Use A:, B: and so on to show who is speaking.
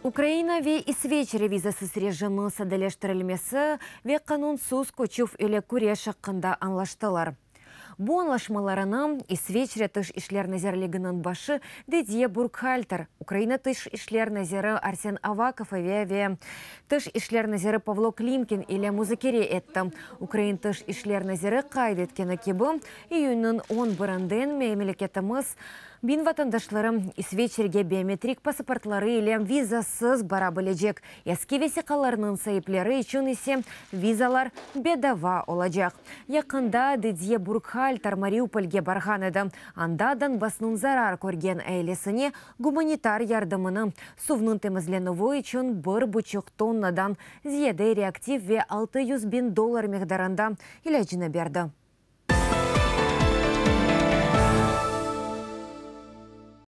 A: Ukraina ve İsveçre vizasız rejimniñ sadeleştirilmesi ve qanunsız köçüv ile küreş aqqında añlaştılar. Bu añlaşmalarını İsveçre Tış işler nazirliginiñ başı Didye Burkhalter, Ukraina Tış işler naziri Arsen Avakov ve Tış işler naziri Pavlo Klimkin ile muzakere etti. Ukrain Tış işler naziri qayd etkeni kibi, iyünniñ 11-inden memleketimiz 1000 vatandaşları İsveçrege biometrik pasaportları ile vizasız bara bilecek. Eski vesiqalarnıñ saipleri içün ise vizalar bedava olacaq. Yaqında Didye Burkhalter Mariupolge barğan edi. Anda Donbassnıñ zarar körgen ealisine gumanitar yardımını, suvnıñ temizlenüvi içün 1,5 tonnadan ziyade reaktiv ve 600 biñ dollar miqdarında ilâcını berdi.